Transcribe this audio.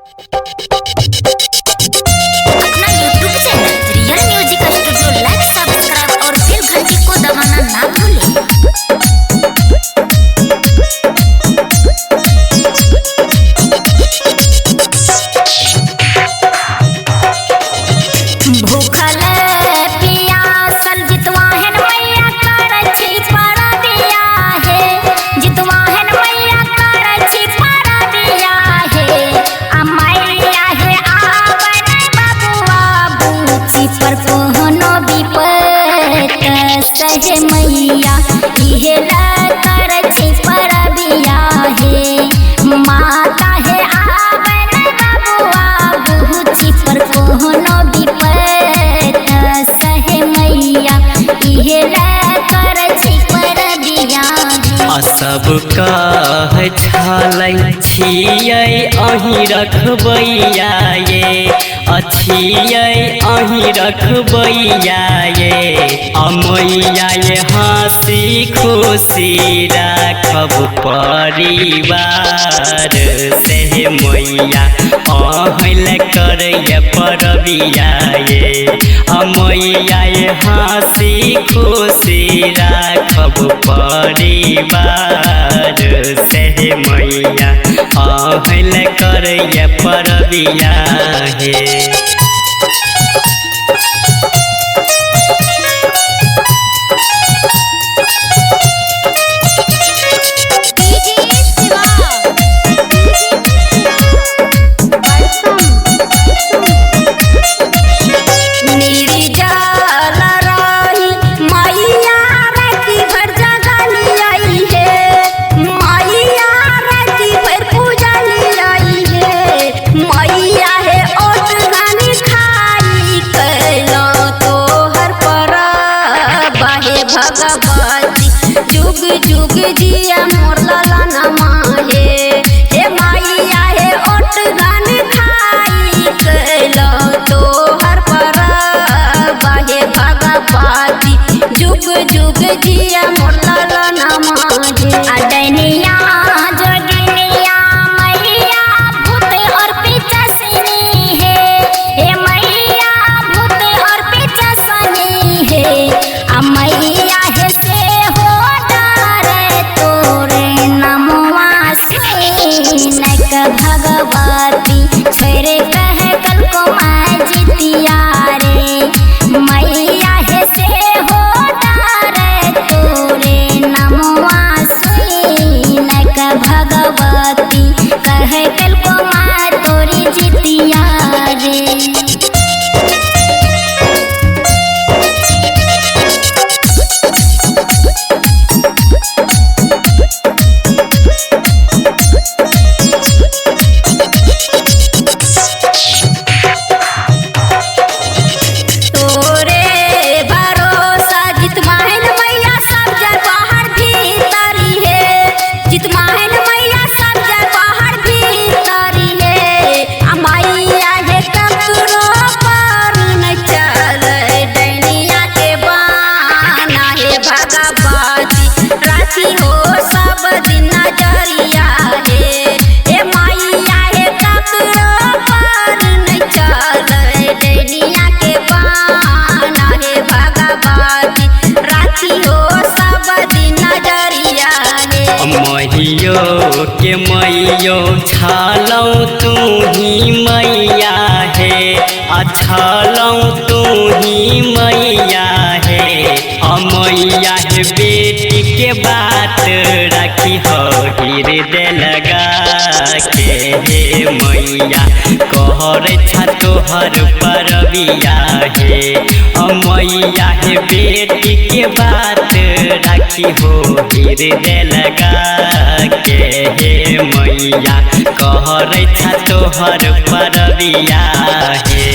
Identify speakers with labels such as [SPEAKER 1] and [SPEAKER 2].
[SPEAKER 1] अपना YouTube channel real music studio like, subscribe और बेल घंटी को दबाना ना भूलें। भूखल पियासल जितवाहन मैया कर छी परबिया हे, जितवाहन मैया कर छी परबिया हे। आ मैया हे आवन बबुआ बूची पर कोनो विपत सहे मैया, इहे ला कर छी परबिया हे। माता हे आवन बबुआ बूची पर कोनो विपत सहे मैया, इहे ला कर छी परबिया हे।
[SPEAKER 2] सब कहै छलै छियै अहीं रखबैया ये, अछियै अहीं रखबैया ये। अमैया ये हँसी खुशी राखब परिवार से मैया, अहीं लए करैया परबिया ये। अमैया ये हँसी खुशी राखब परिवार से मैया, अहीं लए करैया परबिया हे।
[SPEAKER 3] निर्जल रही मैया राति भर जगली आई हे, मैया राति भर पूजली आई हे। मैया हे ओट घानी खाई कैलो तोहर परब हे भगवती, जुग जुग जिया मोर ललनमा हे। हे मैया हे ओट घानी खाई कैलो तोहर परब हे भगवती, जुग जुग जिया मोर ललनमा हे।
[SPEAKER 1] अडनिया जोगिनिया मैया भूत और पिचासिनी हे, हे मैया भूत और पिचासिनी हे। आ मैया हे से हो डरे तोरे नमवा सुनक भगवती, छोड़े कह कल को जितिया रे। मैया हे से हो डरे तोरे नमवा सुनक भगवती, कह कल को माँ तोरी जितिया रे।
[SPEAKER 3] तोरे भरोसा जितवाहन मैया सब जग बाहर भीतरी हे, जितवाहन मैया सब जग बाहर भीतरी हे। आ मैया हे ककरो पर न चलै डैनिया के बाना हे भगवती, राखी हो सब दिन नजरिया हे। हे मैया हे ककरो पर न चलै डैनिया के बाना हे भगवती, राखी हो सब दिन नजरिया हे।
[SPEAKER 2] मैयो के मैयो छलौ तू ही मैया हे, अछलौ तू ही मैया हे। अमैया हे बेटी के बात राखी हो हृदय लगा के हे मैया, कहरै छा तोहर परबिया हे। अमैया हे बेटी के बात राखी हो हृदय लगा के हे मैया, कहरै छा तोहर परबिया हे।